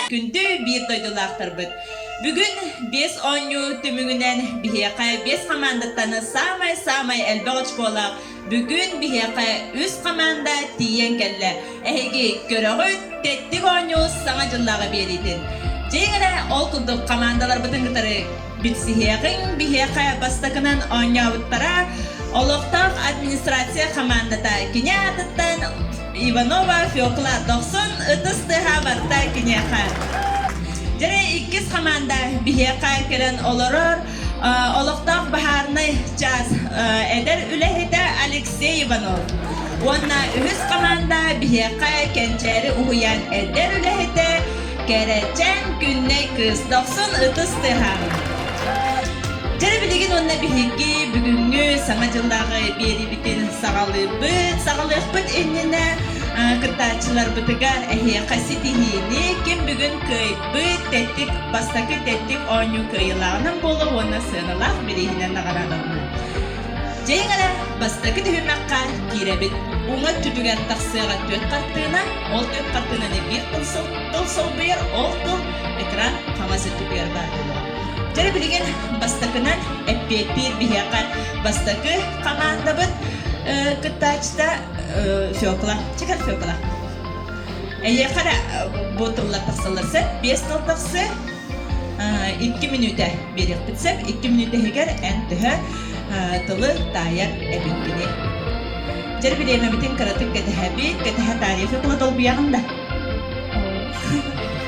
Күндү биир дойдулаахтарбыт! Бүгүн биэс оонньуу түмүгүнэн биһиэхэ биэс хамаандаттан саамай-саамай элбэх очколаах бүгүн биһиэхэ үс хамаанда тиийэн кэллэ. Эһиги көрөҕүт, тэттик оонньуу Саҥа дьыллааҕы биэриитин. Дьиҥ эрэ ол курдук хамаандаларбытын кытары Билсиһиэҕиҥ биһиэхэ бастакынан оонньообуттара олохтоох администрация хамаандата кини аатыттан Иванова Фекла дохсун ытыс тыаһа барда киниэхэ. Дьэрэ иккис хамаанда биһиэхэ кэлэн олорор олохтоох баһаарынай чаас эдэр үлэһитэ Алексей Иванов. Уонна үһүс хамаанда биһиэхэ Кэнчээри уһуйаан эдэр үлэһитэ Кэрэчээн Күннэй кыыс дохсун ытыс тыаһааҕын. Дьэ билигин уонна биһиги бүгүҥҥү Саҥа дьыллааҕы биэриибитин саҕалыырбыт, саҕалыахпыт иннинэ кыттааччыларбытыгар эһиэхэ ситиһиини ким бүгүн кыайбыт тэттик бастакы тэттик оонньуу кыайыылааҕынан буолуо уонна сыаналаах бирииһинэн наҕараадаланар. Дьиҥ эрэ бастакы түһүмэххэ киирэбит. Уҥа өттүтүгэр тахсыаҕа түөрт хартыына, ол түөрт хартыынаны биир тыл, тыл солбуйар, ол тыл экран хаҥас өттүтүгэр баар буолуоҕа. Дьэ билигин бастакынан эппиэттиир биһиэхэ бастакы хамаандабыт кыттааччыта Фекла. Чекер Фекла. Эйиэхэ эрэ бу тыллар тахсаллар сөп. Биэс тыл тахсыа. Икки мүнүүтэ биэриэхпит сөп. Икки мүнүүтэ иһигэр эн төһө тылы таайар эбиккиний? Дьэр бириэмэбитин кыратык кэтэһэбит, кэтэһэ таарыйа Фекла долгуйаҕын да?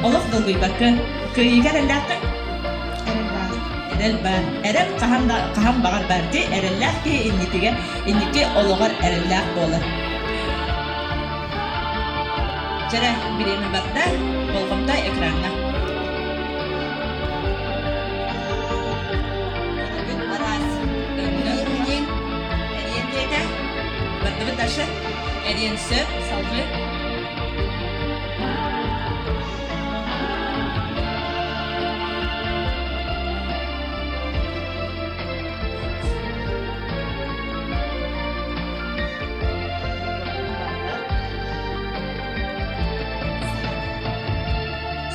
Олох долгуйбаккын. Кыайыыга эрэллээххин? Эрэл баар. Эрэл баар. Эрэл хаһан да хаһан баҕар баар дии. Эрэллээх киһи иннитигэр, инники олоҕор эрэллээх буолар. Чэрэ, бириэмэ барда. Болҕомто экраҥҥа. Көрөбүт араас өҥнөр эриэн, эриэн диэтэ. Бардыбыт Даша. Эриэн сөп, салгыы.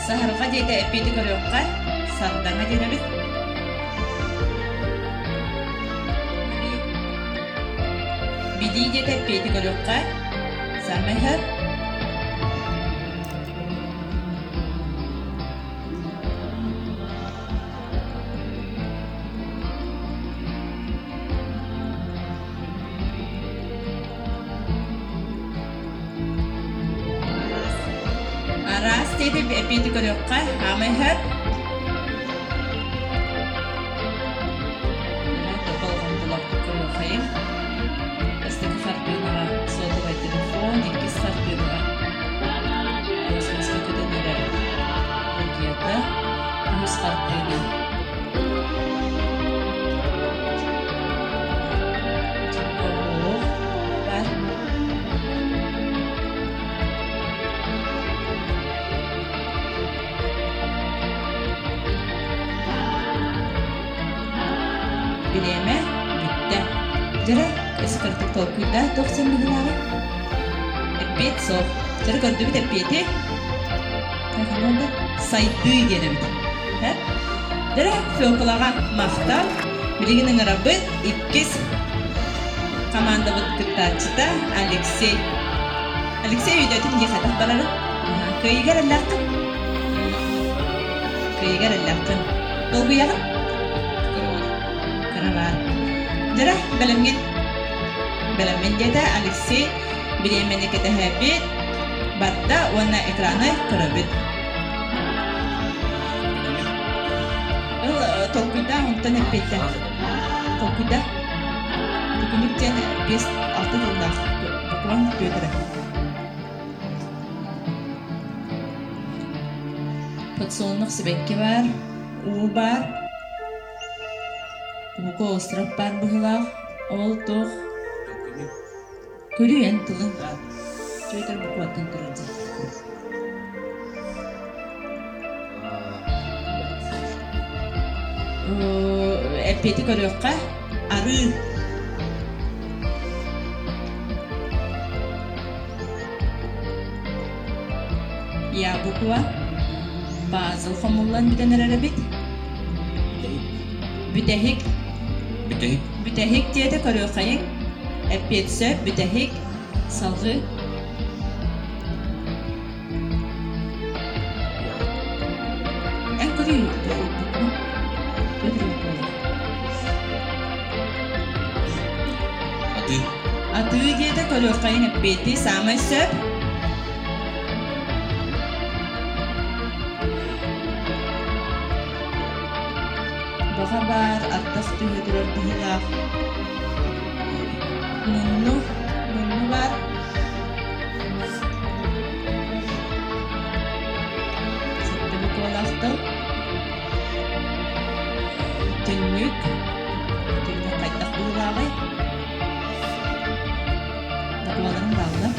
Саһарҕа диэтэ эппиэти көрүөххэ, сардаҥа диэн эбит. Билии диэтэ эппиэти көрүөххэ, саамай сөп. Араас диэти эппиэти көрүөххэ, хаамай сөп. Болҕомтолоохтук көрүөххэйиҥ. Бастакы хартыынаҕа сотовай телефон, иккис хартыынаҕа космоска көтөн эрэр ракета, үһүс хартыына баар. Бириэмэ бүттэ. Дьэрэ, өссө кыратык толкуйдаа, туох син быһыылааҕый? Эппиэт суох. Дьэрэ көрдүбүт эппиэти. Сайдыы диэн эбит. Дьэрэ, Феклаҕа махтал. Билигин ыҥырабыт иккис командабыт кыттааччыта Алексей. Алексей өйдөөтүн дии хайдах барарын? Кыайыыга эрэллээххин? Кыайыыга эрэллээххин. Долгуйаҕын? Кыра баар. Дьэрэ, бэлэмҥин? Бэлэммин диэтэ Алексей. Бириэмэни кэтэһэбит. Барда уонна экраны көрөбүт. Ыл, толкуйдаа, онтон эппиэттэ. Толкуйда. Төкүнүк диэн 5-6 тыллаах букван Петра. Подсолнух сибэкки баар, уу баар, Кубука остров баар быһыылаах, ол туох Көрүй эн тылын Петр букваттан турар дии. Эппиэти көрүөххэ арыы Я буква. Пазл хомуллан бүтэн эрэр эбит. Бүтэһик. Бүтэһик. Бүтэһик диэтэ көрүөххэйиҥ. Эппиэт сөп, бүтэһик. Салгыы. Эн көрүүй, Атыы. Атыы диэтэ көрүөххэйиҥ эппиэти саамай сөп. Баҕа баар аттас түһэ турар быһыылаах. Мунну, мунну баар. Сэттэ буквалаах тыл. Түннүк. Түннүк хайдах быһыылааҕый? Букваларын бааллар.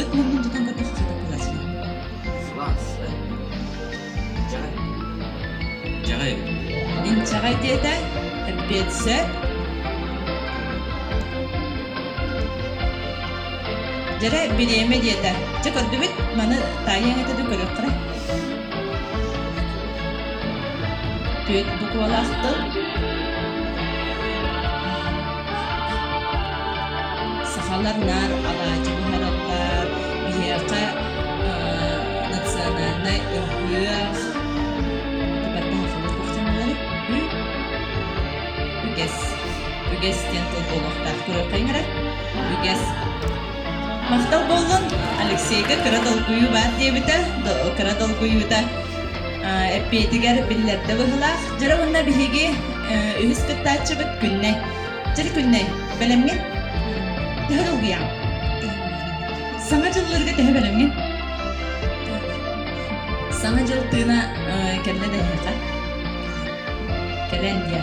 Ыт муннун тутан көрдөххө хата кылаачына. Сылаас. Дьаҕай. Дьаҕай. Инчэҕэй диэтэ, эппиэт сөп. Дьэрэ бириэмэ диэтэ. Чэ көрдүбүт, маны таайыаҥ этэ да көрүөххэ. Түөрт буквалаах тыл. Сахалар наар алаадьы буһараллар, биһиэхэ национальнай ыһыах, үгэс. Үгэс диэн тыл буолуохтаах. Көрүөххэ эрэ. Үгэс. Махтал буоллун Алексейга кыра долгуйуу баар диэбитэ, кыра долгуйуута эппиэтигэр биллэрдэ быһыылаах. Дьэрэ уонна биһиги үһүс кыттааччыбыт Күннэй. Дьэрэ Күннэй, бэлэмҥин? Төһө долгуйаҕын? Саҥа дьылларга төһө бэлэмҥин? Саҥа дьыл тыына кэллэ да эһиэхэ? Кэлэн диэ.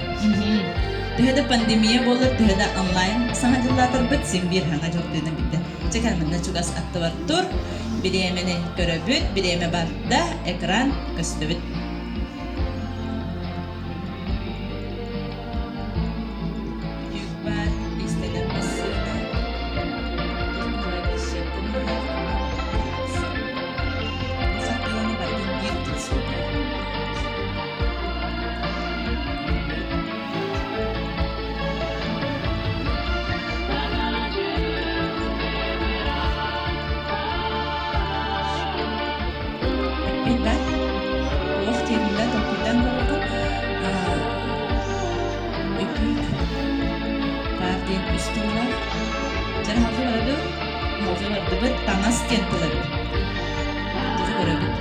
Төһө да пандемия буоллар, төһө да онлайн саҥа дьыллаатарбыт, син биир саҥа дьыл тыына билдэ. Чэ кэлмэннэ чугас аттыбар тур, бириэмэни көрөбүт, бириэмэ барда, экран көстүбүт. Бүк баар, истэнэр массыына, Бу хартыынаны барытын биир тыл суруйар. Эппит Туох диэбиллэ толкуйдаан көрөҕүн. Өтүүк баар диэн үс тыллаах. Дьэ, халҕы барабыт, халҕы бардыбыт, таҥас диэн тыл эбит. Дьэ, көрөбүт.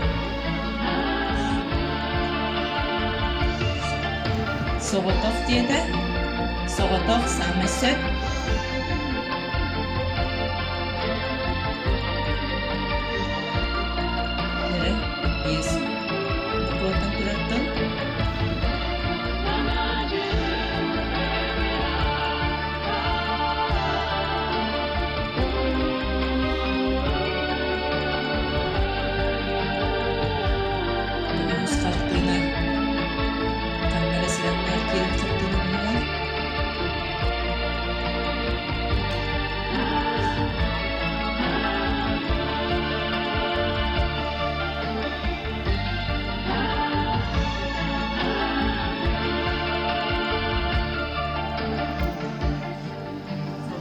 Соҕотох диэтэ, соҕотох саамай сөп. Эрэ, биэс букваттан турар тыл. Үһүс хартыына ханна эрэ сирэннэр киирэр хартыына быһыылаах.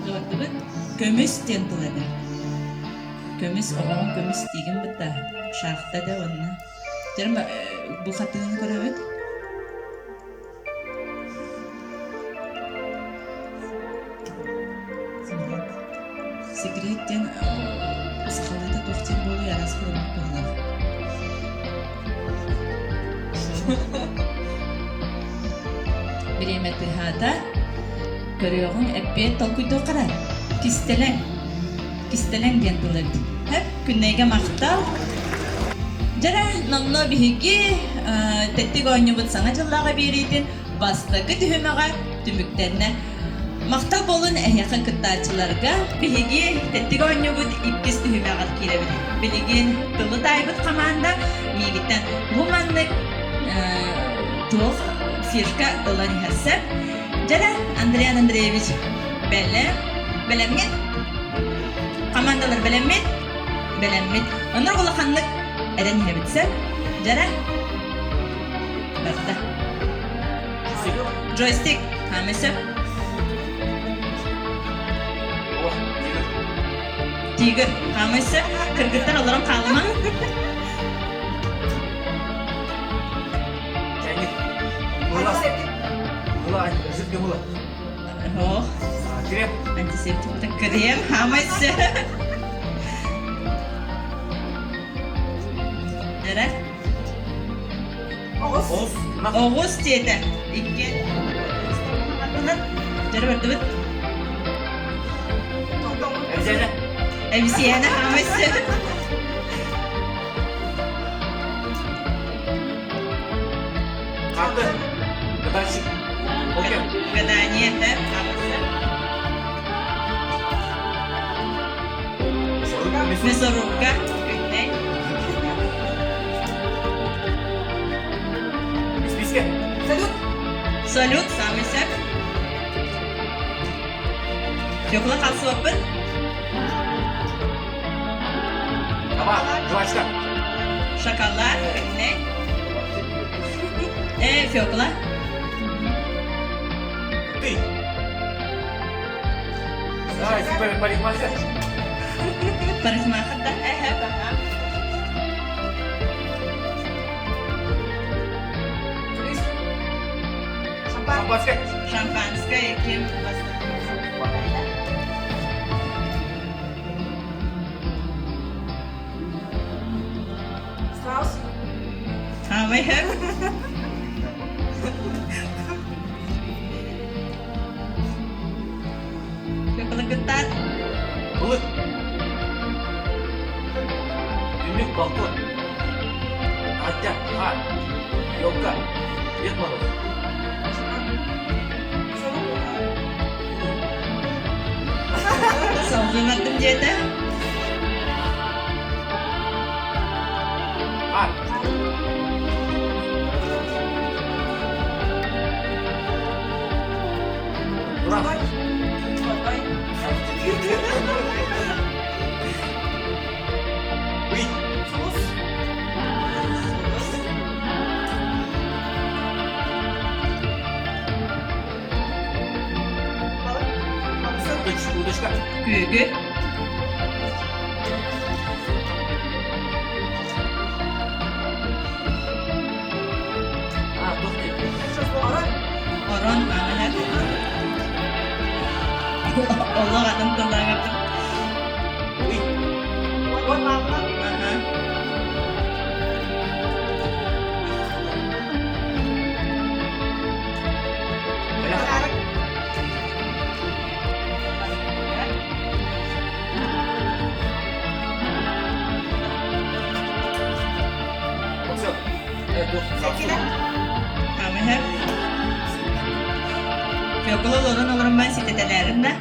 Салгыбаттыбыт. Көмүс диэн тыл этэ. Көмүс оҕоҕун көмүс диигин бытта шахта да уонна. Дьэ бу хатыыны көрөбүт. Секрет диэн сахалыыта туох диэн буолуой араас көрүҥ быһыылаах. Бириэмэ тыаһаата. Көрүөҕүҥ эппиэт толкуйдуохха эрэ. Кистэлэҥ. Кистэлэҥ диэн тыл эбит. Һэп, күннэйгэ махтал. Дьэрэ, номно биһиги тэттик оонньуубут Саҥа дьыллааҕы биэриитин бастакы түһүмэҕэ түмүктэннэ. Махтал буолун эһиэхэ кыттааччыларга. Биһиги тэттик оонньуубут иккис түһүмэҕэр киирэбит. Билигин тылы таайбыт хамаанда миигиттэн бу маннык туох фишка ылан иһэрсэ. Дьэрэ, Андриан Андреевич, бэлэм. Бэлэмҥит? Командалар бэлэммит? Бэлэммит. Оннук улаханнык эрэн иһэбит сөп? Дьэрэ? Барда. Джойстик. Хаамай сөп? Тигр. Хаамай сөп? Кыргыттар олорон хаалымаҥ. Чайник. Мыла. Мыла, антисептик мыла. Ох. Крем. Антисептик крем. Хаамай сөп. Дьэрэ? Оҕус. Оҕус диэтэ. Икки. Дьэрэ бардыбыт. Эбисиэнэ. Эбисиэнэ хаамай сөп. Карты. Гадальщик. Окей. Гадание, да? Хаамай сөп. Мясорубка. Күннэй. Испиискэ. Салют. Салют, саамай сөп. Фекла хаалсыбаппын. Таба, жвачка. Шоколад, күннэй. Э, Фекла. Ты. Давай, парикмахер. Парикмахер, да? Э, ага. Шампанское. Шампанское, ким Страус. Хаамай Кытаат. Былыт. Түннүк, балкон. Атя, хаар. Елка. Дед Мороз. Салгынардым диэтэ. Хаар. Тура. Ый. Сулус. Сулус. Балык. Балык. Удочка. Күөгү. А, туох диэн? Орон. Орон аҥаар. Олох атын тыллааҥаппын. Ый. Уот лаампа. Аха. Бэлэх. Подарок. Боксер. Э, туох? Сакина. Хаамыһа. Фекла олорон олорон бан ситэтэлээрим да.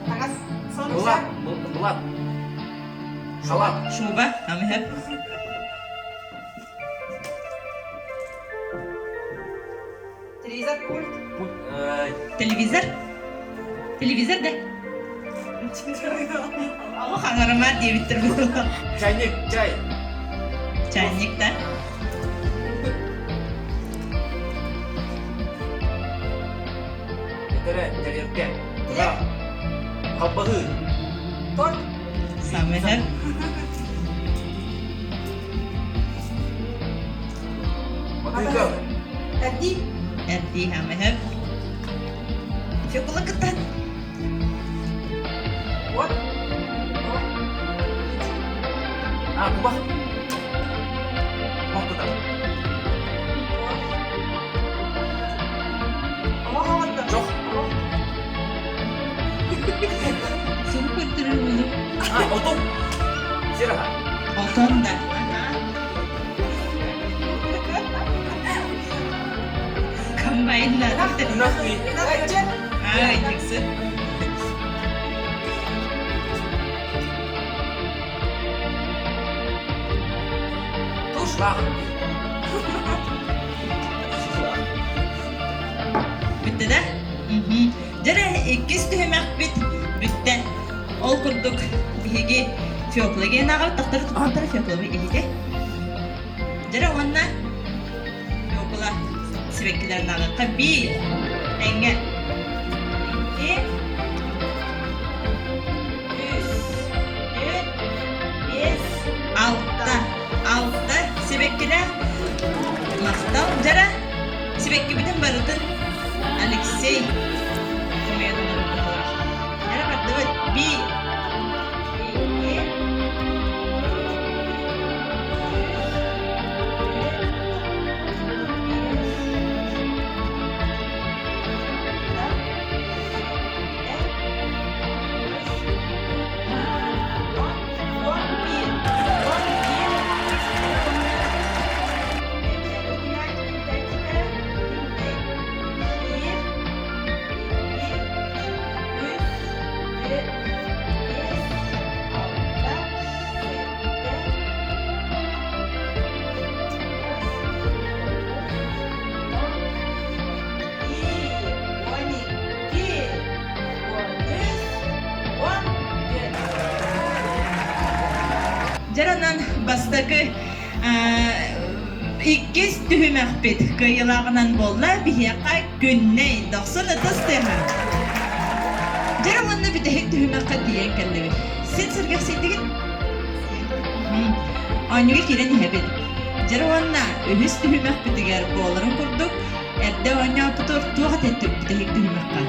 Таҥас. Сон. Былаат. Былаат. Халат. Шуба. Хаамыһа. Телевизор. Пульт. Пульт. Э, Телевизор. Телевизор да. Оҕо хаҥарыма диэбиттэр буолла. Чайник. Чай. Чайник да. Этэрэ, тэрилкэ. Тура. Халбаһыы. Торт. Самыһа. Матыыка. Эрдии. Эрдии хамыһа. Фекла кытан. Уот. А, кубах. Кубах кутар. Омох оҕотто. Чох. Сугу көрдөрөр буолу. А, отун. Сир аһа. Отон да. Комбайнна. Ынах ый. Ынах. Ай, тиксит. Туш. Лах. Бүттэ да? Мгм. Дьэ, Иккис түһүмэхпит бүттэ. Ол курдук биһиги Фёкла Генаҕа тахтары туппуттара Фёклабы иһити. Дьэрэ уонна Фёкла сибэккилэрин аҕыахха биир тэҥҥэ икки үс түөрт биэс алта алта сибэккилээх махтал дьара Сибэккибитин барытын Алексей хомуйан оҥорбутулар. Эрэ бардыбыт. Биир, икки, Дьаранан бастакы Иккис түһүмэхпит кыайыылааҕынан буолла биһиэхэ Күннэй дохсун ытыс тыаһа. Дьэ уонна бүтэһик түһүмэххэ тиийэн кэллибит. Син сэргэхсийдигит? Оонньууга киирэн иһэбит. Дьэ уонна үһүс түһүмэхпитигэр буоларын курдук эрдэ оонньооппутугар туох этэ бүтэһик түһүмэххэ?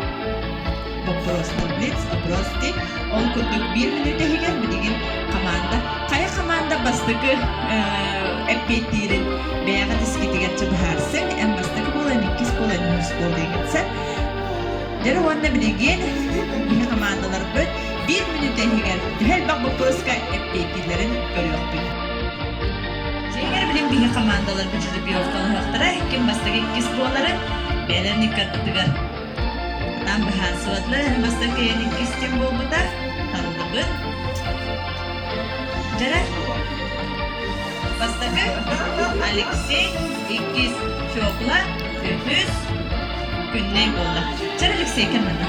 Боппуруостар блиц, опрос дии. Ол курдук биир мүнүүтэ иһигэр билигин хамаанда хайа хамаанда бастакы эппиэттиирин бэйэҕит искитигэр быһаарсыҥ. Эн бастакы буолан, иккис буолан, үһүс буол диэҥитсэ. Дьэ уонна билигин биһи хамаандаларбыт биир мүнүүтэ иһигэр төһө элбэх боппуруоска эппиэттииллэрин көрүөхпүт. Дьиҥэр билин биһи хамаандаларбыт жеребьевкалаһыахтара, ким бастакы иккис буоларын бэйэлэрин икки Там быһаарсыбатылар, эн бастакы эн иккистин буолбута, таллыбыт. Дьэрэ. Бастакы Алексей, иккис Фёкла, үһүс Күннэй буолла. Чэр Алексей кэммэнэ.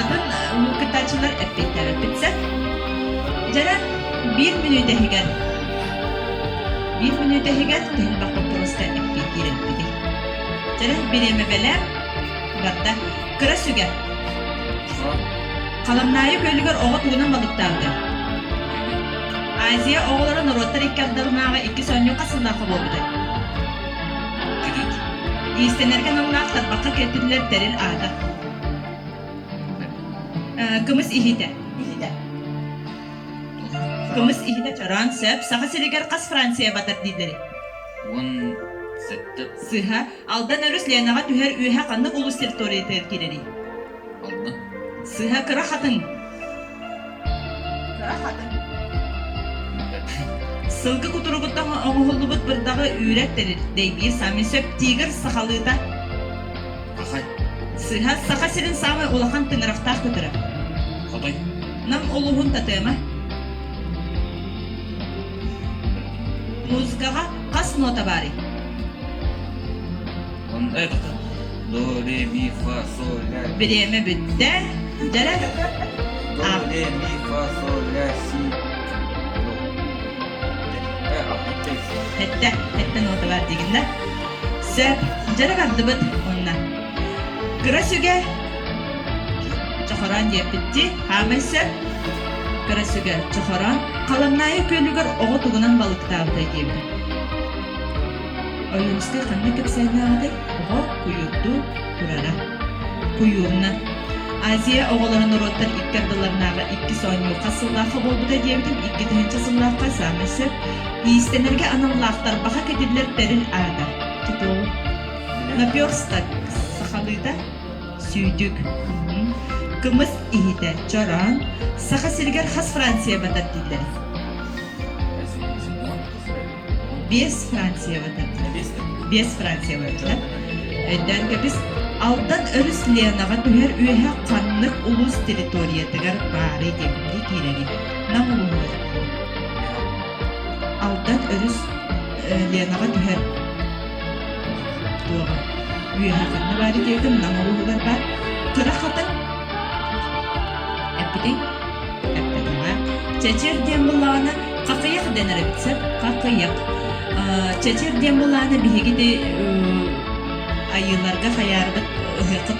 Атын кыттааччылар эппиэттээбэппит Дьэрэ биир мүнүүтэ иһигэр биир мүнүүтэ иһигэр төһө боппуруоска эппиэттиир эппитий. Дьэрэ бириэмэ бэлэм барда. Кыра сүгэ. Халамнаайы күөлүгэр оҕо тугунан балыктаабыта? Азия оҕолоро норуоттар икки ардыларынааҕы иккис оонньуу хас сыллаахха буолбутай? Иистэнэргэ аналлаах тарбахха кэтиллэр тэрил аата. Кымыс иһитэ. Кымыс иһитэ чороон сөп. Саха сиригэр хас Франция батар дииллэрий? 17. Сыһа. Алдан өрүс Ленаҕа түһэр үөһэ ханнык улуус территориятыгар киирэрий? Алдан. Сыһа кыра хатыҥ. Кыра хатыҥ. Сылгы кутуругуттан оҥоһуллубут бырдаҕы үүрэр тэрил, дэйбиир саамай сөп тигр сахалыыта. Хахай. Сыһа Саха сирин саамай улахан тыҥырахтаах көтөрө. Хотой. Нам улууһун татыама. Музыкаҕа хас нота баарый? Он это до ре ми фа соль ля. Бириэмэ бүттэ. Дьэрэ. До ре ми фа соль ля си до. Сэттэ, сэттэ нота баар диигин да. Сөп, дьэрэ бардыбыт онно. Кыра сүгэ чохороон диэппитти, хаамай сөп. Кыра сүгэ чохороон Халамнаайы күөлүгэр оҕо тугунан балыктаабытай диэбитэ. Ойуунускай ханна кэпсээннээҕитэй? Оҕо куйуурдуу турара. Куйуурна. Азия оҕолоро норуоттар икки ардыларынааҕы иккис оонньуу хас сыллаахха буолбута диэбитим 2000 сыллаахха саамай сөп. Иистэнэргэ аналлаах тарбаха кэтиллэр тэрил аата. Тутуу. Наперсток сахалыыта сүүтүк. Кымыс иһитэ чороон. Саха сиригэр хас Франция батар дииллэр? Биэс Франция батар. Биэс Франция батар. Өйдөөн кэбис, Алдан өрүс Ленаҕа түһэр үөһэ ханнык улуус территориятыгар баарый диэбитти киирэрий? Нам улууһугар. Алдан өрүс Ленаҕа түһэр туоҕа. Үөһэ ханна баар диэтим, Нам улууһугар баар. Кыра хатыҥ эппитиҥ эппэтэҕэ. Чэчир диэн буллаҕына хахыйах дэнэр эбит сөп. Хахыйах. Чэчир диэн буллаҕына биһиги де айыыларга хайаарбыт ыһыахха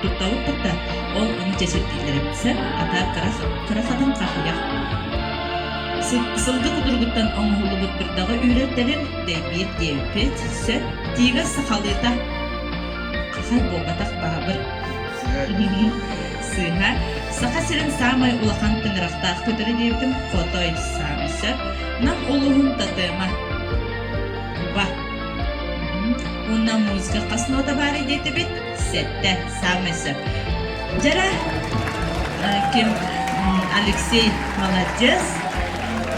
туттабыт кытта ол ону чэчирдииллэр эбит сөп. Ата кыра кыра хатыҥ хахыйах. Сылгы кутуругуттан оҥоһуллубут бырдаҕы үүрэртэрин дэйбиир диэбиппит сөп. Тигр сахалыыта хахай буолбатах баабыр. Сыыһа. Саха сирин саамай улахан тыҥырахтаах көтөрө диэбитим хотой саамай сөп. Нам улууһун татыама. Куба. Уонна музыка хас нота баарый диэтибит? Сэттэ. Саамай сөп. Дьара ким Алексей молодец.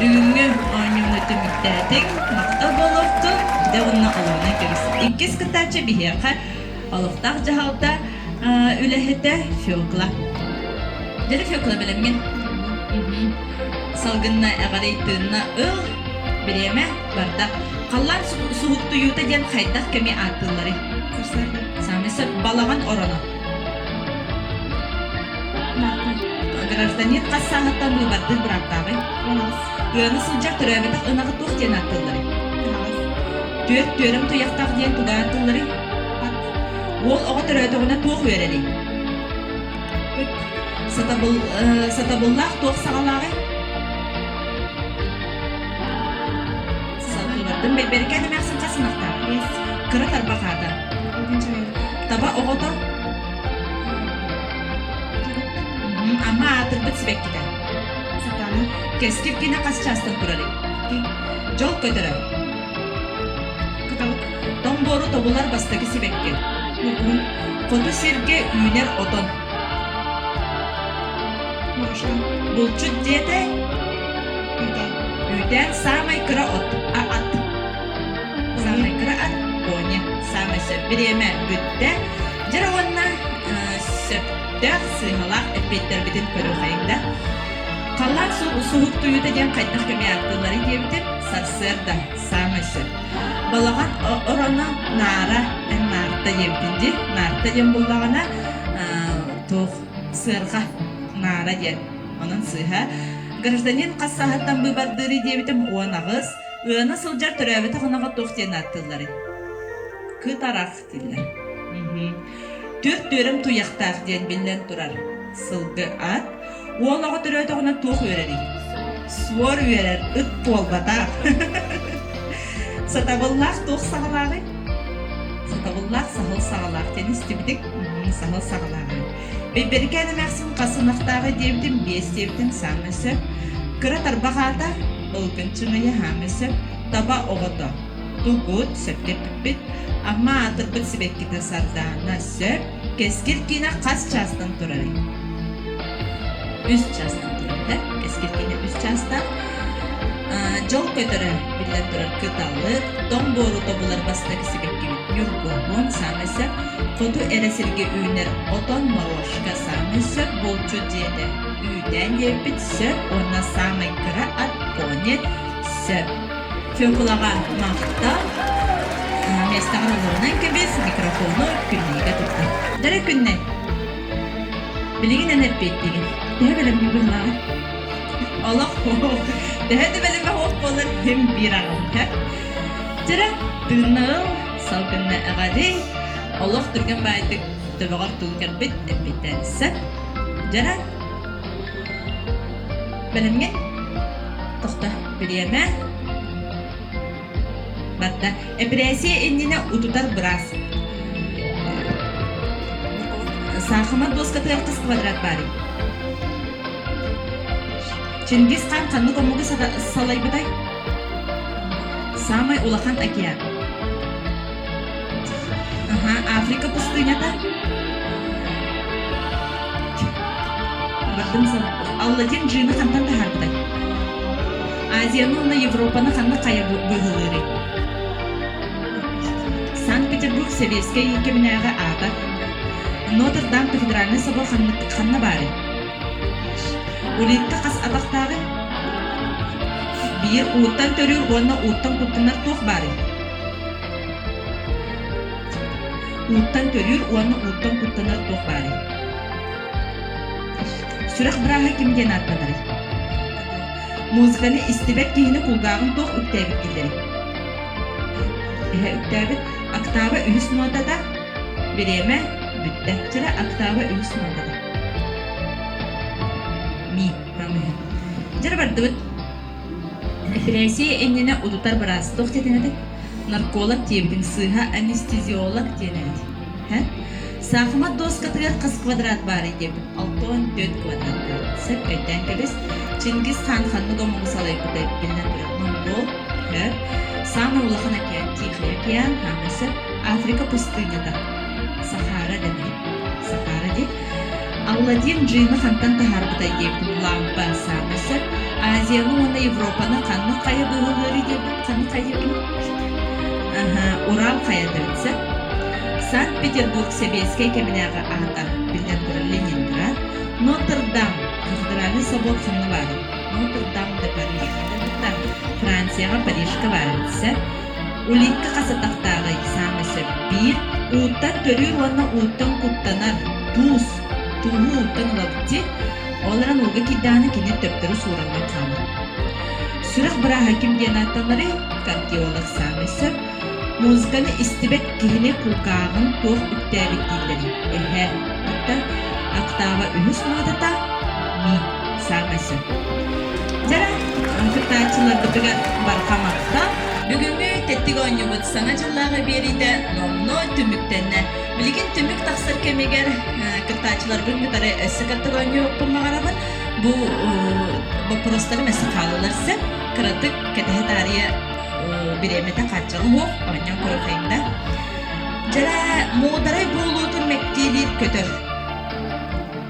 Бүгүҥҥү оонньууну түмүктээтиҥ. Махтал буолуохтун. Дьэ уонна олоҕунан кэбис. Иккис кыттааччы биһиэхэ олохтоох дьаһалта үлэһитэ Фёкла. Дьэ Фёкла бэлэмҥин? Салгынна эҕэрий тыынна ыл. Бириэмэ барда. Халлаан суһуктуйуута диэн хайдах кэми ааттыылларый? Саамай сөп балаҕан ороно. Гражданин хас сааһыттан быыбардыыр бырааптааҕый? Ыаны сылдьар төрөөбөтөх ынаҕы туох диэн ааттыылларый? Түөрт түөрэм туйахтаах диэн туга ааттыылларый? Уол оҕо төрөөтөҕүнэ туох үөрэрий? Сатабыл, сатабыллаах туох саҕалааҕый? Сатыллардым бэрбэрикээн эмээхсин хас ынахтаах? Кыра тарбах аата. Таба оҕото? Ама аатырбыт сибэккитэ. Сатана. Кэскил кини хас чаастан турарый? Дьол көтөрө. Кыталык. Тоҥ буору тобулар бастакы сибэкки. Ньургуһун. Хоту сиргэ үүнэр отон. Морошка. Булчут диэтэ Үүтээн. Үүтээн саамай кыра от, а ат. Саамай кыра ат, пони. Саамай сөп. Бириэмэ бүттэ. Дьэ уонна сөптөөх сыыһалаах эппиэттэрбитин көрүөхэйиҥ да. Халлаан суһуктуйуута диэн хайдах кэми ааттыылларый диэбитим сарсыарда саамай сөп. Балаҕан ороно наара эн наарта диэбитин дии. Наарта диэн буллаҕына туох сыарҕа наара диэн. Онон сыыһа. Гражданин хас сааһыттан быыбардыырый диэбитим 18. Ыана сылдьар төрөөбөтөх ынаҕы туох диэн ааттыылларый? Кытарах дииллэр. Түөрт түөрэм туйахтаах диэн биллэн турар. Сылгы ат. Уол оҕо төрөөтөҕүнэ туох үөрэрий? Суор үөрэр, ыт буолбатах. Сатабыллаах туох саҕалааҕый? Сатабыллаах саһыл саҕалаах диэн истибитиҥ? Саһыл саҕалааҕый. Бэйбэрикээн эмээхсин хас ынахтааҕый диэбитим, биэс диэбитим саамай сөп. Кыра тарбах аата, ылгын чыҥыйа хаамай сөп. Таба оҕото, тугут, сөпкө эппиппит. Амма аатырбыт сибэккитэ сардаана сөп. Кэскил киинэ хас чаастан турарый? Үс чаастан турар, да? Кэскил киинэ үс чаастаах. Дьол көтөрө, биллэн турар, кыталык, тоҥ буору тобулар бастакы сибэккибит ньургуһун, саамай сөп. Хоту эрэ сиргэ үүнэр отон морошка саамай сөп булчут дьиэтэ. Үүтээн диэбиппит сөп уонна саамай кыра ат пони сөп. Фёкулаҕа махтал. Миэстэҕэр олорунан кэбис, микрофону күннэйгэ туттар. Дара күннэй. Билигин эн эппиэттиигин. Төһө бэлэмҥин быһылааҕый? Олох төһө да бэлэмэ суох буолар ким биир аҕалта. Дьэрэ, тыыннаҕыл, салгынна эҕэрий, олох түргэн баайдык төбөҕөр тугу кэлбит эппиэттээн сөп. Дьэрэ, бэлэмҥин? Тохто, бириэмэ. Барда. Эпэрээссийэ иннинэ утутар быраас. Саахымат дуоскатыгар хас квадрат баарый? Чингис хаан ханнык омугу салайбытай? Саамай улахан океан. Аха, Африка пустынята. Бардым Алладин джины хантан таһаарбытай? Азияны уонна Европаны ханна хайа быыһылыырый? Санкт-Петербург сэбиэскэй кэминээҕи аата. Нотр-Дам кафедральнай собор ханна баарый? Улитка хас атахтааҕый? Биир ууттан төрүүр уонна ууттан куттанар туох баарый? Ууттан төрүүр уонна ууттан куттанар туох баарый? Сүрэх бырааһа ким диэн ааттанарый? Музыканы истибэт киһини кулгааҕын туох үктээбит дииллэрий? Эһэ үктээбит. Октава үһүс нуотата. Бириэмэ бүттэ. Чара октава үһүс нуотата. Ми. Дьара бардыбыт. Эпэрээссийэ иннинэ утутар быраас туох диэтин этэй? Нарколог диэбитиҥ сыыһа анестезиолог диэн эбит. Һэ? Саахымат дуоскатыгар хас квадрат баарый диэбит? 64 квадрат баар. Сөп өйдөөн кэбис. Чингис хаан ханнык омугу салайбытай биллэн турар. Монгол, һэ? Саамай улахан океан Тихий океан, хаамай сөп. Африка пустынята. Сахара дэнэр. Сахара диэн Алладин джины хантан таһаарбытай диэбитин лампа саамай сөп. Азияны уонна Европаны ханнык хайа быыһалыырый диэбитин ханнык хайа Аха, Урал хайата эбит сөп. Санкт-Петербург сэбиэскэй кэминээҕи аата биллэн турар Ленинград. Нотр-Дам кафедральный собор ханна баарый? Нотр-Дам де Париж. Францияҕа Парижка баар эбит сөп. Улитка хас атахтааҕый? Саамай сөп. Биир. Ууттан төрүүр уонна ууттан куттанар. Туус. Тууһу ууттан ылабыт дии. Ол эрэн ууга киирдэҕинэ кини төптөрү суураллан хаалар. Сүрэх бырааһа ким диэн ааттанарый? Кардиолог саамай сөп. Музыканы истибэт киһини кулгааҕын туох үктээбит дииллэрий? Эһэ. Оттон октава үһүс нуотата ми. Саамай сөп. Дьэ, кыттааччыларбытыгар барҕа махтал. Бүгүҥҥү тэттик оонньуубут Саҥа дьыллааҕы биэриитэ номнуо түмүктэннэ. Билигин түмүк тахсар кэмигэр кыттааччыларбын кытары өссө кыттык оонньуохпун баҕарабын. Бу боппуруостарым өссө хаалалар сөп. Кыратык кэтэһэ таарыйа бириэмэтэ хааччаҕа суох, оонньоон көрүөххэйиҥ да. Дьэрэ, муударай буолуутун мэктиэлиир көтөр.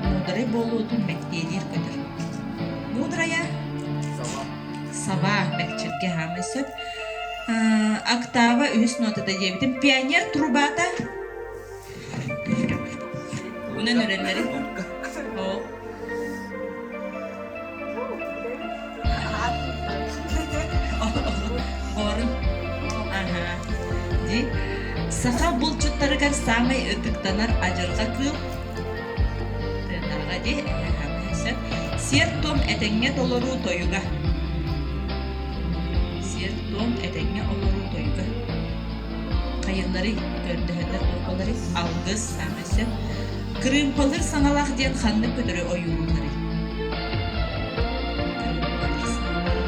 Муударай буолуутун мэктиэлиир көтөр. Муударайа Саба мэкчиргэ хаамай сөп. Октава үһүс нотата диэбитим. Пионер трубата. Унан үрэллэри. О. Орун. Аха. Ди. Саха булчуттарыгар саамай ытыктанар адьырҕа кыыл Тыатааҕа дии сөп. Сиэр-туом этэҥҥэ толоруу тойуга. Сиэр-туом этэҥҥэ олоруу тойуга. Хайылларый, көрдөһөллөр туохпаларый? Алгыс саамай сөп. Кырыымпалыыр саҥалаах диэн ханнык көтөрү ойуулуулларый? Кырыымпалыыр саҥалаах.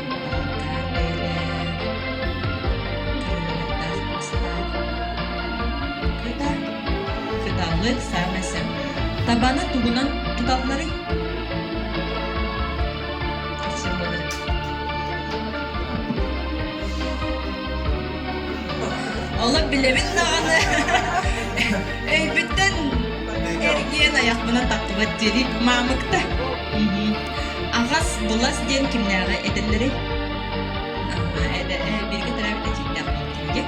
Кырыымпалаах бэйэлээх. Кырыылардаах куустаах. Кыта, кыталык саамай сөп. Табаны тугунан туталларый? Олох билэбин даҕаны өйбүттэн эргийэн айахпынан тахтыбат диэри маамыкта. Аҕас былас диэн кимнээҕи этэллэрий? Бииргэ төрөөбүт эдьиийдээх буолтум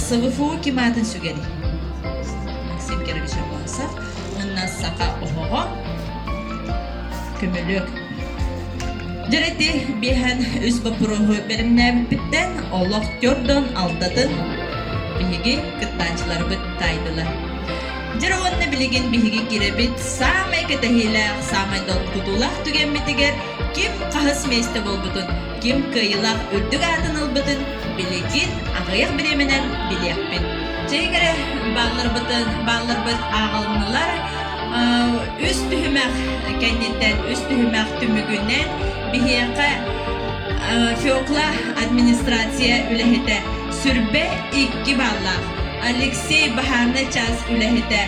СВФУ ким аатын сүгэрий? Максим Кирович Абласов уонна Саха оһоҕо Көмөлүөк. Дьэрэти биэһэн үс боппуруоһу бэлэмнээбиппиттэн олох төрдөн алтатын биһиги кыттааччыларбыт таайдылар. Дьэр уонна билигин биһиги кирэбит саамай кэтэһиилээх, саамай долгутуулаах түгэммитигэр ким хаһыс миэстэ буолбутун Ким кыайыылаах үрдүк аатын ылбытын билигин аҕыйах бириэмэнэн билиэхпит. Чэйиҥ эрэ баалларбытын баалларбыт ааҕылыннылар. Үс түһүмэх кэнниттэн үс түһүмэх түмүгүнэн биһиэхэ Фекла администрация үлэһитэ сүрбэ икки бааллаах Алексей баһаарынай чаас үлэһитэ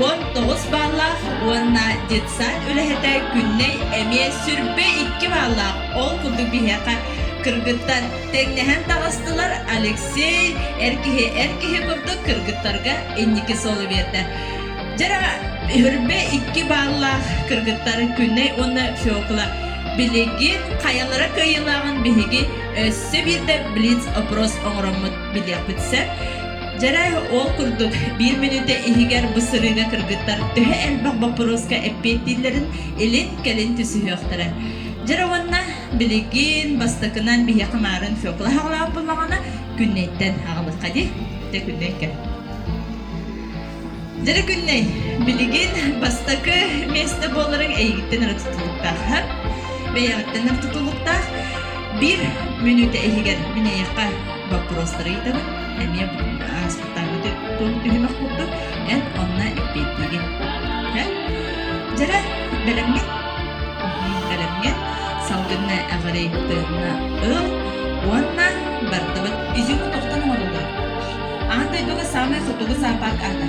19 бааллаах уонна детсад үлэһитэ Күннэй эмиэ сүрбэ икки бааллаах Ол курдук биһиэхэ кыргыттар тэҥнэһэн таҕыстылар. Алексей эр киһи эр киһи курдук кыргыттарга инники суолу биэрдэ. Дьара үрбэ икки бааллаах кыргыттар Күннэй уонна Фекла билигин хайалара кыайыылааҕын биһиги өссө биирдэ блиц-опрос оҥороммут билиэхпит сөп. Дьэрэ ол курдук биир мүнүүтэ иһигэр бу сырыыга кыргыттар төһө элбэх боппуруоска эппиэттииллэрин илин-кэлин түсүһүөхтэрэ. Дьэ уонна билигин бастакынан биһиэхэ маарын Фекла аҕалаах буоллаҕына күннэйтэн аҕалыахха дии. Дьэ күннэй кэл. Дьэ күннэй, билигин бастакы миэстэ буоларыҥ эйигиттэн эрэ тутулуктаах. Бэйэҕиттэн эрэ тутулуктаах. Биир мүнүүтэ иһигэр мин эйиэхэ боппуруостары ыйытабын. Эмиэ ааспыттааҥҥы түһүмэх курдук эн онно эппиэттиигин. Дьэрэ, бэлэмҥин? Бэлэмҥин? Салгынна эҕэрий тыынна ыл уонна бардыбыт. Изюму тохтон оҥоруллар. Аан дойдуга саамай хотугу зоопарк аата.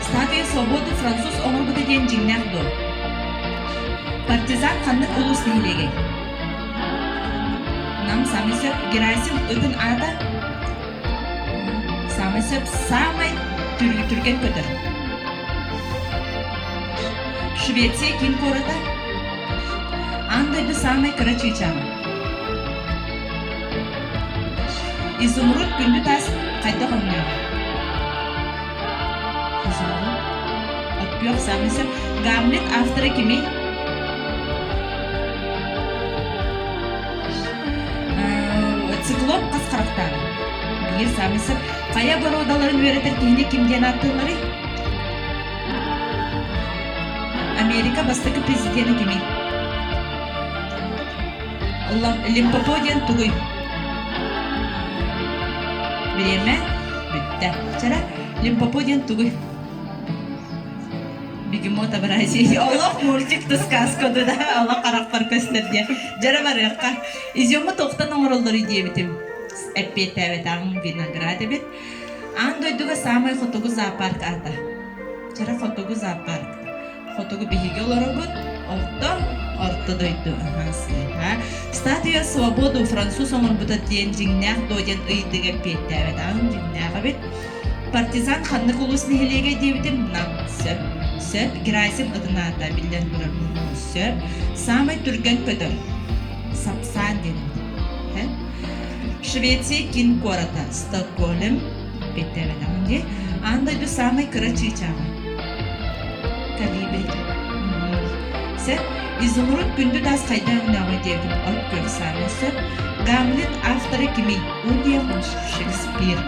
Статуя свободы француз оҥорбута диэн дьиҥнээх дуо? Партизан ханнык улуус нэһилиэгэй? Нам саамай сөп Герасим ытын аата? Саамай сөп саамай түргэн көтөр. Швеция киин куората? Аан дойду саамай кыра чыычааҕа. Изумруд күндү таас хайдах өҥнөөҕүй? Изумруд от күөх саамай сөп. Гамлет автора кимий? Циклоп хас харахтааҕый? Биир саамай сөп. Хайа боруодаларын үөрэтэр киһини ким диэн ааттыылларый? Америка бастакы президенэ кимий? Лимпопо диэн тугуй? Бириэмэ бүттэ. Чара, Лимпопо диэн тугуй? Бегемот Абразии. Олох мультик да сказка да олох харахпар көстөр диye. Дьара барыахха. Изюму тохтон оҥороллор диэбитим. Эппиэттээбэтэҕим виноград эбит. Аан дойдуга саамай хотугу зоопарк аата. Чара хотугу зоопарк. Хотугу биһиги олоробут, орто, орто дойду. Аһаа, сыыһа. Статуя свободу француз оҥорбута диэн дьиҥнээх дуо диэн ыйытыыга эппиэттээбэтэҕим дьиҥнээх эбит. Партизан ханнык улуус нэһилиэгэ диэбитим нам сөп. Сөп. Герасим ытынаата биллэн турар сөп. Саамай түргэн көтөр. Сапсаан диэн эбит. Швеция киин куората Стокгольм эппиэттээбэтэҕим дии. Аан дойду саамай кыра чыычааҕа. Колибри. Сөп. Изумруд күндү таас хайда өҥнөөҕүй диэбитим от күөх саамай сөп. Гамлет автора кимий? Уильям Шекспир.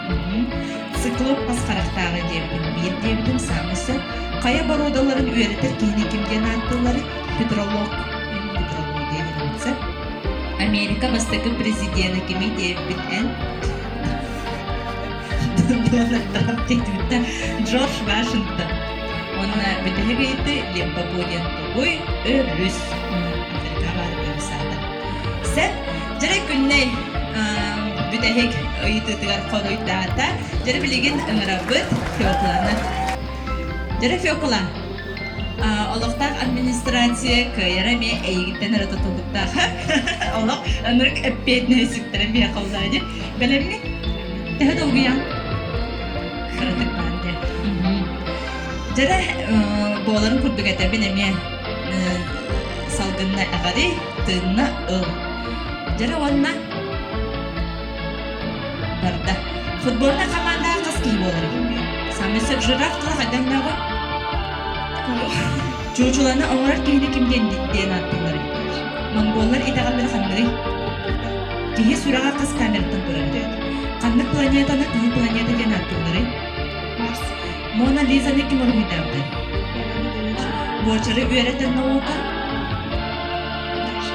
Циклоп хас харахтааҕый диэбитим биир диэбитим саамай сөп. Хайа боруодаларын үөрэтэр киһини ким диэн ааттыылларый? Петролог. Петрология диэн сөп. Америка бастакы президенэ кимий диэбиппит эн? Дональд Трамп диэбиттэ Джордж Вашингтон. Уонна бүтэһик ыйытыы Лимпопо диэн тугуй? Өрүс. Африка баар өрүс аата. Сен дьэрэ күннэй бүтэһик ыйытыытыгар хоруйдаата. Дьэрэ билигин ыҥырабыт Фекланы. Дьэрэ Фекла, олохтоох администрация кыайара эмиэ эйигиттэн эрэ тутулуктаах. Олох ынырык эппиэтинэһи сүктэрэн миэхэ улаадьы. Бэлэмҥин? Төһө долгуйаҥ? Кыратык баар дии. Дьэрэ буоларын курдук этэбин эмиэ салгынна эҕэрий, тыынна ыл. Дьэрэ уонна барда. Футбольнай хамаандаҕа хас киһи буоларый? Саамай сөп жираф тыла хайдах өҥнөөҕүй? Чуучуланы оҥорор киһини ким диэн диэн ааттыылларый? Монголлар итэҕэллэрэ ханныгый? Киһи сүрэҕэ хас камераттан турарый? Ханнык планетаны кыһыл планета диэн ааттыылларый? Марс. Мона Лизаны ким уруһуйдаабытай? Буочары үөрэтэр наука? Дальше.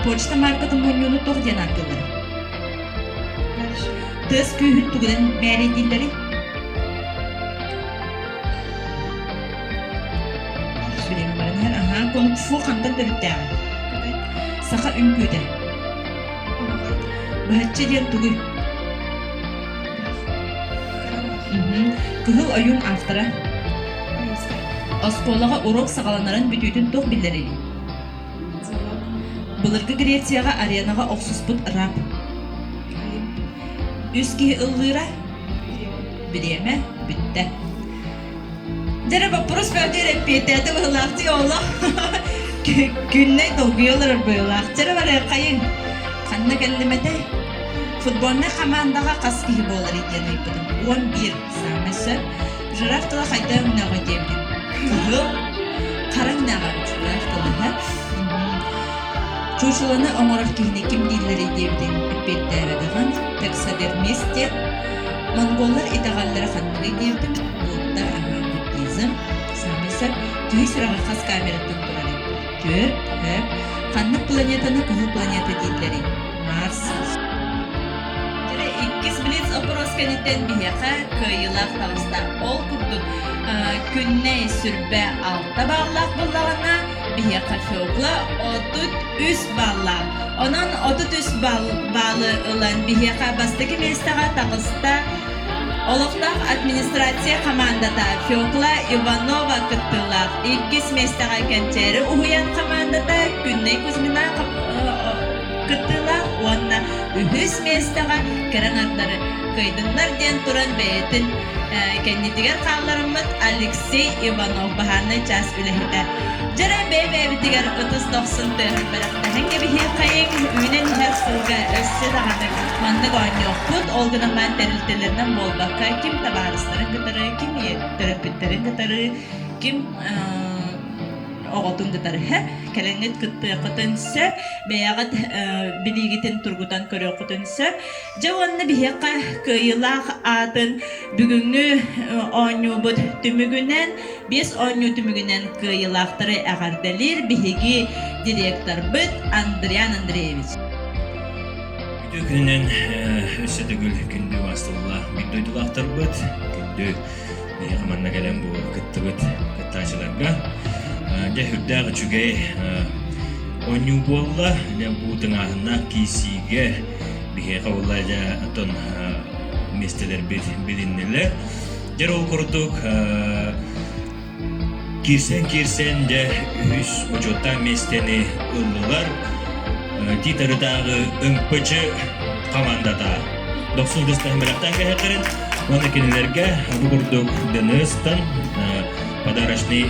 Почта маркатын мунньууну туох диэн ааттыылларый? Дальше. Тыас күүһүн тугунан мээрэйдииллэрий? Билигин баран иһэр. Аһаа, кунг-фу хантан төрүттээҕий? Кытай. Саха үҥкүүтэ. Оһуохай. Быһаччы диэн тугуй? Быһах. Кыра быһах. Кыһыл ойуун автора. Ойуунскай. Оскуолаҕа уруок саҕаланарын бүтүүтүн туох биллэрий? Звонок. Былыргы Грецияҕа аренаҕа охсуспут раб. Олимп. Үс киһи ыллыыра. Бириэмэ. Бириэмэ бүттэ. Дьэ боппуруос бөҕө эппиэттээтэ быһыылаахтыы олох күннэй долгуйа олорор быһыылаах. Дьэ барыаххайыҥ. Ханна кэллим этэй? Футбольнай хамаандаҕа хас киһи буоларый диэн ыйыппытым. 11 саамай сөп. Жираф тыла хайдах өҥнөөҕүй диэбитим. Кыһыл, хара өҥнөөх эбит жираф тыла. Чуучуланы оҥорор киһини ким дииллэрий диэбитин эппиэттээбэтэҕин, таксодермист диэн. Монголлар итэҕэллэрэ ханныгый диэбитим, Будда, аһа, буддизм. Саамай сөп, киһи сүрэҕэ хас камераттан турарый? Түөрт, хөп. Ханнык планетаны кыһыл планета дииллэрий? Марс. Дьэ, иккис блиц опрос кэнниттэн биһиэхэ кыайыылаах таҕыста. Ол курдук, күннэй сүрбэ алта бааллаах буоллаҕына, биһиэхэ Фёкла 33 бааллаах. Онон 33 баалы ылан биһиэхэ бастакы миэстэҕэ таҕыста Олохтоох администрация хамаандата Фёкла Иванова кыттыылаах. Иккис миэстэҕэ Кэнчээри уһуйаан хамаандата Күннэй Кузьмина кыттыылаах уонна үһүс миэстэҕэ кэрэ аҥардары кыайдыннар диэн туран бэйэтин кэннитигэр хаалларыммыт Алексей Иванов баһаарынай чаас үлэһитэ. Дьэрэ бэйэ-бэйэбитигэр ытыс дохсун тыаһын бэлэхтэһэн кэбиһиэххэйиҥ, үүнэн иһэр сылга өссө даҕаны маннык оонньуохпут, ол гынан баран тэрилтэлэринэн буолбакка, ким табаарыстарын кытары, ким төрөппүттэрин кытары, ким оҕотун кытары кэлэҥҥит кыттыаххытын сөп, бэйэҕит билиигитин тургутан көрүөххүтүн сөп. Дьэ уонна биһиэхэ кыайыылаах аатын бүгүҥҥү оонньуубут түмүгүнэн, биэс оонньуу түмүгүнэн кыайыылаахтары эҕэрдэлиир биһиги директорбыт Андриан Андреевич. Үтүө күнүнэн өссө төгүл күндү убаастабыллаах биир дойдулаахтарбыт, күндү биһиэхэ манна кэлэн бу кыттыбыт кыттааччыларга дьэ үрдээх үчүгэй оонньуу буолла. Дьэ бу тыҥааһыннаах киирсиигэ биһиэхэ буолла дьэ оттон миэстэлэрбит билиннилэр. Дьэ ол курдук Киирсэн-киирсэн дьэ үһүс бочуоттаах миэстэни ыллылар Тиитарытааҕы МПЧ хамаандата. Дохсун ытыстаһын бэлэхтээн кэһэххэрин уонна кинилэргэ бу курдук ДНС-тан подарочный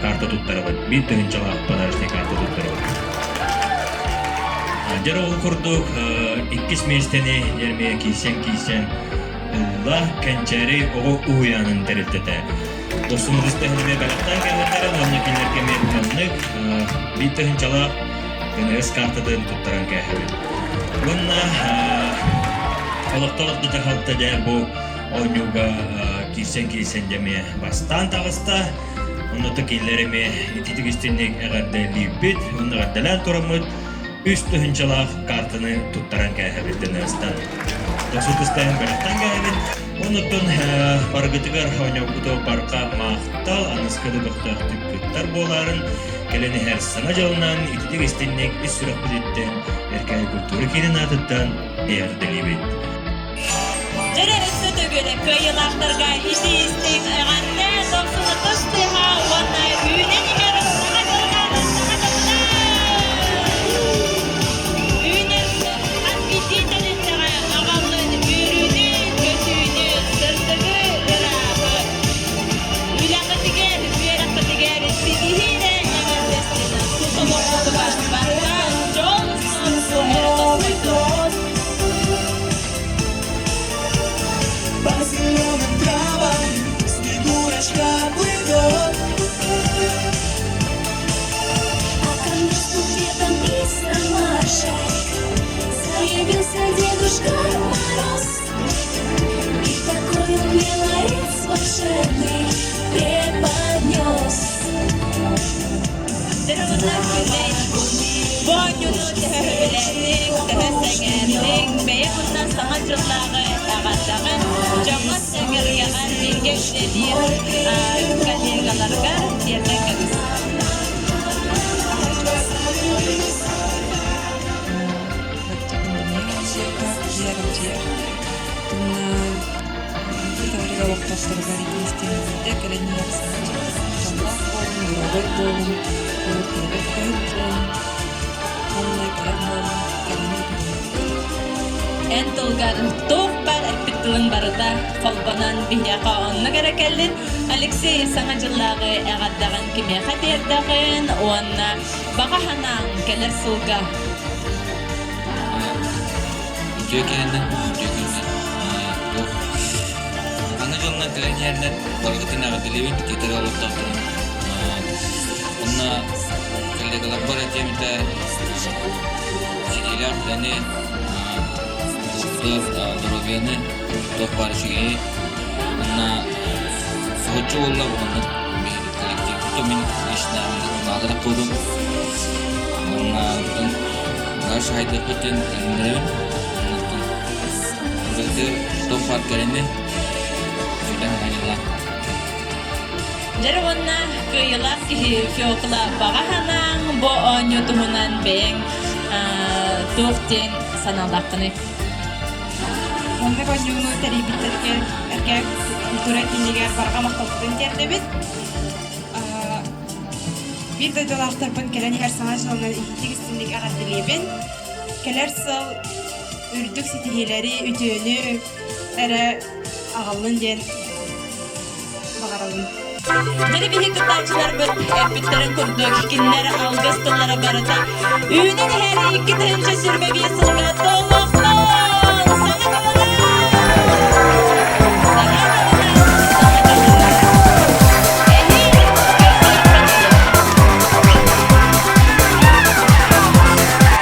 карта туттарабыт. Биир тыһыынчалаах подарочный карта туттарабыт. Дьэ ол курдук иккис миэстэни дьэ киирсэн-киирсэн ылла Кэнчээри оҕо уһуйаанын тэрилтэтэ. Дохсун ытыстаһын эмиэ бэлэхтээн кэллэхтэрин уонна кинилэргэ эмиэ маннык биир тыһыынчалаах ДНС картатын туттаран кээһэбит. Уонна олохтоох да дьаһалта дьэ бу оонньууга киирсэн-киирсэн дьэ эмиэ бастаан таҕыста. Онно кинилэр эмиэ ититик истинник эҕэрдэлиирбит уонна эҕэрдэлээн тураммыт үс тыһыынчалаах картаны туттаран кээһэбит ДНС-тан. Дохсутустаһын бэлэхтэн кээһэбит. Онуттан баргытыгар оонньообуту барка махтал, аныскы да көхтөөхтүк кыттар буоларын, кэлэн иһэр саҥа дьылынан ититик истинник ис сүрэхпититтэн Эркээйи культура киинин аатыттан эҕэрдэлиибит. Дьэрэ өссө төгүл кыайыылаахтарга ити-истиҥ эҕэрдэ, дохсун ытыс тыаһа уонна үүнэн иһэр саҥа дьылынан саҥа дьылынан! Үүнэр сыл хас биирдии тэрилтэҕэ аҕаллын үөрүүнү, көтүүнү, сырдыгы, ырааһы. Үлэҕитигэр, үөрэххитигэр ситиһии эрэ эҥэрдэстин, тус олоххутугар барыта дьол-соргу эрэ тосхойдун. По зеленым травам Снегурочка плывет. А ко мне с букетом из ромашек Заявился Дедушка Мороз. И такой он мне ларец волшебный преподнес. Бу оонньууну төһө сөбүлээтиҥ, төһө сэҥээрдиҥ, бэйэ кутунан саҥа дьыллааҕы эҕэрдэҕин дьоҥҥор-сэргэҕэр бииргэ үлэлиир коллегаларгар тиэрдэн кэбис. Олохтоохторугар итиистиҥнэргэ кэлэн иһэр саҥа дьоллоох буолун, доруобай буолун, куруутугар көһүт буолун уонна кэрэ буолун, кэрэни Эн тылгар туох баар эппит тылыҥ барыта холбонон биһиэхэ оннук эрэ кэллин. Алексей Саҥа дьыллааҕы эҕэрдэҕин кимиэхэ тиэрдэҕин уонна баҕа санааҥ кэлэр сылга. Үтүө киһинэн, үтүө күнүнэн туох аны дьоннор кэлэн иһэринэн барыгытын эҕэрдэлиибит, кэтэр олохтоохторун. Онно кэлэн Коллегаларбар этиэм этэ ситиилээх үлэни, доруобуйаны, туох баар үчүгэйи. Уонна соһуччу буолла уонна биһиги коллективпыт мин лично наадалаах буолдум. Уонна оттон дальше хайдыахпыт диэн эрэнэбин. Оннуттан барытыгар туох баар кэрэни сүрдээх аналлаах. Дьэ уонна кыайыылаах киһи Фёкла баҕа санааҥ бу оонньуу туһунан бэйэҥ туох диэн санаалааххыный? Маннык оонньууну тэрийбиттэригэр Эркээк культура киинигэр барҕа махталбытын тиэрдэбит. Биир дойдулаахтарбын кэлэн иһэр Саҥа дьылынан иһитик-истинник эҕэрдэлиибин. Кэлэр сыл үрдүк ситиһиилэри, үтүөнү эрэ аҕаллын диэн баҕарабын. Дьэ биһи кыттааччыларбыт эппиттэрин курдук кинилэр алгыс тыллара барыта үүнэн иһэр 2025 сылга толох.